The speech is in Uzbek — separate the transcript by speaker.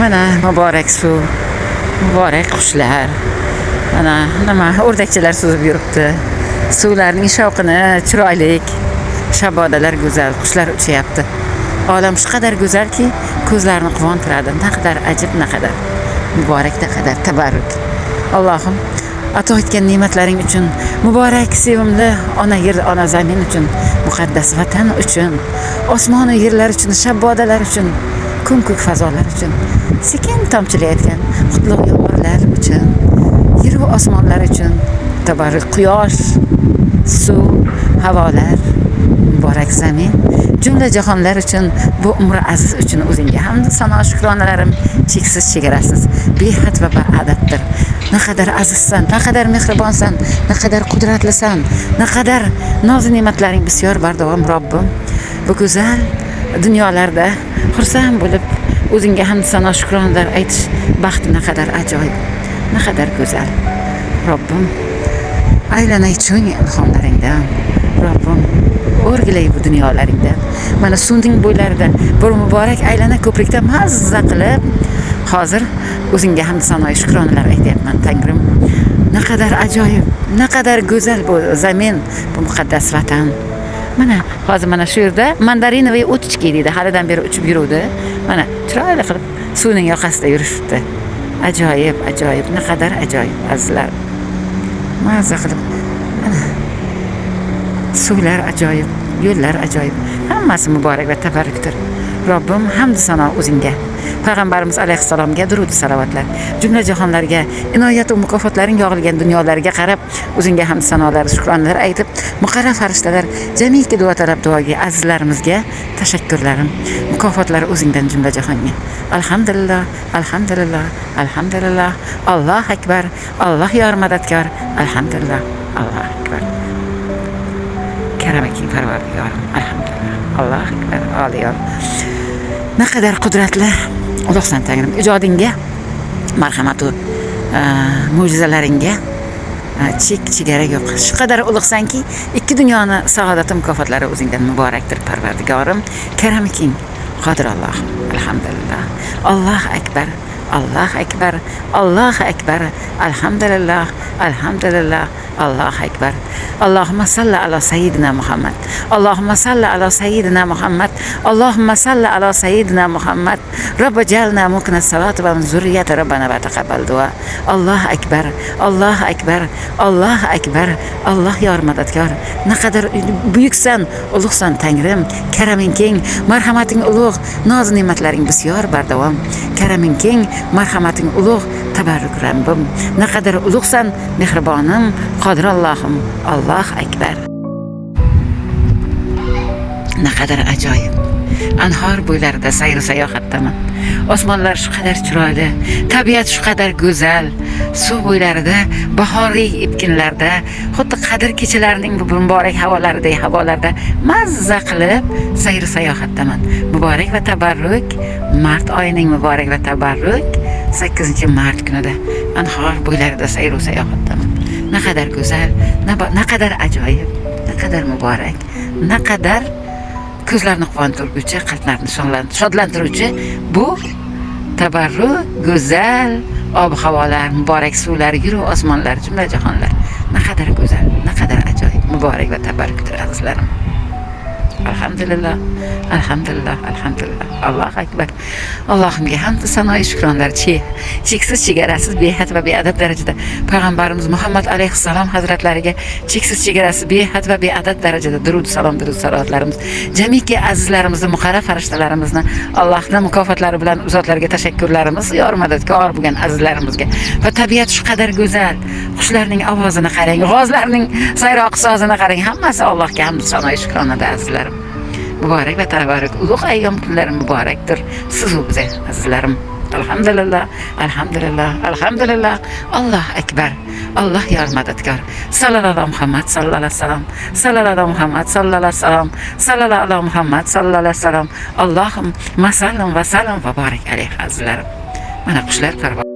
Speaker 1: Mana muborak suv, muborak qushlar. Mana nima o'rdakchalar suzib yuribdi. Suvlarning shovqini chiroylik. Shabodalar go'zal, qushlar uchyapti. Olam shu qadar go'zalki, ko'zlarni quvontiradi. Naqadar ajib, naqadar muborak, naqadar tabarruk. Allohim, ato etgan ne'matlaring uchun, muborak sevimli ona yer, ona zamin uchun, muqaddas vatan uchun, osmonu yerlar uchun, shabbodalar uchun, ko'm-ko'k fazolar uchun, sekin tomchilayotgan qutlug' yomg'irlar uchun, yer va osmonlar uchun, tabarruk quyosh, suv, havolar, muborak zamin, jumla jahonlar uchun, bu umri aziz uchun o'zingga hamd sano shukronalarim cheksiz chegarasiz, behad va baadaddir. Naqadar azizsan, naqadar mehribonsan, naqadar qudratlisan, naqadar noz ne'matlaring bisyor bardavom Robbim. Bu go'zal dunyolarda xursand bo'lib o'zingga hamd sano shukronalar aytish baxti naqadar ajoyib, naqadar go'zal. Robbim, aylanay cho'ng ilhomlaringdan. Robbim, o'rgilay bu dunyolaringdan. Mana suvning bo'ylarida bir muborak aylana ko'prikda mazza qilib hozir o'zingga hamd sano shukronalar aytyapman, Tangrim. Naqadar ajoyib, naqadar go'zal bu zamin, bu muqaddas vatan. Mana hozir mana shu yerda мандариновые уточки deydi, halidan beri uchib yuruvdi. Mana chiroyli qilib suvning yoqasida yurishibdi. Ajoyib, ajoyib, naqadar ajoyib, azizlar. Mazza qilib mana suvlar ajoyib, yo'llar ajoyib, hammasi muborak va tabarrukdir. Robbim, hamd sano o'zingga. Payg'ambarimiz alayhissalomga durud salovatlar. Jumla jahonlarga inoyat va mukofotlaring yog'ilgan dunyolarga qarab o'zingga hamd sanolar, shukronalar aytib, muqarrab farishtalar jamiki duo talab duoga azizlarimizga tashakkurlarim. Mukofotlar o'zingdan jumla jahonga. Alhamdulillah, alhamdulillah, alhamdulillah. Alloh akbar, Alloh yor madadkor. Alhamdulillah, Alloh akbar. Karami keng Parvardigorim, alhamdulillah. Alloh akbar, oliyor. Naqadar qudratli ulug'san, Tangrim. Ijodingga marhamatu mo'jizalaringga chek chegara yo'q. Shu qadar ulug'sanki, ikki dunyoni saodati mukofotlari o'zingdan muborakdir, Parvardigorim. Karami keng, Qodir Alloh. Alhamdulillah. Alloh akbar. Alloh akbar. Alloh akbar. Alhamdulillah. Alhamdulillah. Alloh akbar. Allohumma salli ala sayyidina Muhammad. Allohumma salli ala sayyidina Muhammad. Allohumma salli ala sayyidina Muhammad. Robbi jalna mukna salatu va min zurriyati robbana va taqabbal duo. Alloh akbar. Alloh akbar. Alloh akbar. Alloh yor madadkor. Naqadar buyuksan, ulug'san, Tangrim. Karaming keng, marhamating ulug', noz ne'matlaring bisyor bardavom. Karaming keng, marhamating ulug', tabarruk Rabbim. Naqadar ulug'san, mehribonim, Qodir Allohim. Alloh akbar. Naqadar ajoyib. Anhor bo'ylarida sayr sayohatdaman. Osmonlar shu qadar chiroyli, tabiat shu qadar go'zal. Suv bo'ylarida, bahoriy epkinlarda, xuddi qadr kechalarining bu muborak havolaridek havolarda mazza qilib sayr sayohatdaman. Muborak va tabarruk mart oyining muborak va tabarruk 8 mart kunida anhor bo'ylarida sayr sayohatdaman. Naqadar go'zal, naqadar ajoyib, naqadar muborak, naqadar ko'zlarni quvontiruvchi, qalblarni shodlantiruvchi bu tabarruk, go'zal ob havolar, muborak suvlar, yeru osmonlar, jumla jahonlar. Naqadar go'zal, naqadar ajoyib, muborak va tabarrukdir, azizlarim. Alhamdulillah, alhamdulillah, alhamdulillah. Allohu akbar. Allohimga hamd sanoyi shukronlar cheksiz chegarasiz behad va beadad darajada payg'ambarimiz Muhammad alayhissalom hazratlariga cheksiz chegarasiz behad va beadad darajada durud salom, durud salovatlarimiz, jamiki azizlarimizni, muqarrab farishtalarimizni Allohning mukofotlari bilan u zotlarga tashakkurlarimiz, yor madadkor bo'lgan azizlarimizga. Va tabiat shu qadar go'zal, qushlarning ovozini qarang, g'ozlarning sayroq sozini qarang, hammasi Allohga hamd sanoyi shukronada, azizlarim. Muborak va tabarruk ulug' ayyom kunlari muborakdir sizu biza, azizlarim. Alhamdulillah, alhamdulillah, alhamdulillah. Alloh akbar, Alloh yor madadkor. Sallallohu Muhammad sallallohu alayhi vasallam, sallallohu Muhammad sallallohu alayhi vasallam, sallallohu Muhammad sallallohu alayhi vasallam. Allohumma sallim va sallim va barik alayhi, azizlarim. Mana qushlar parvoz.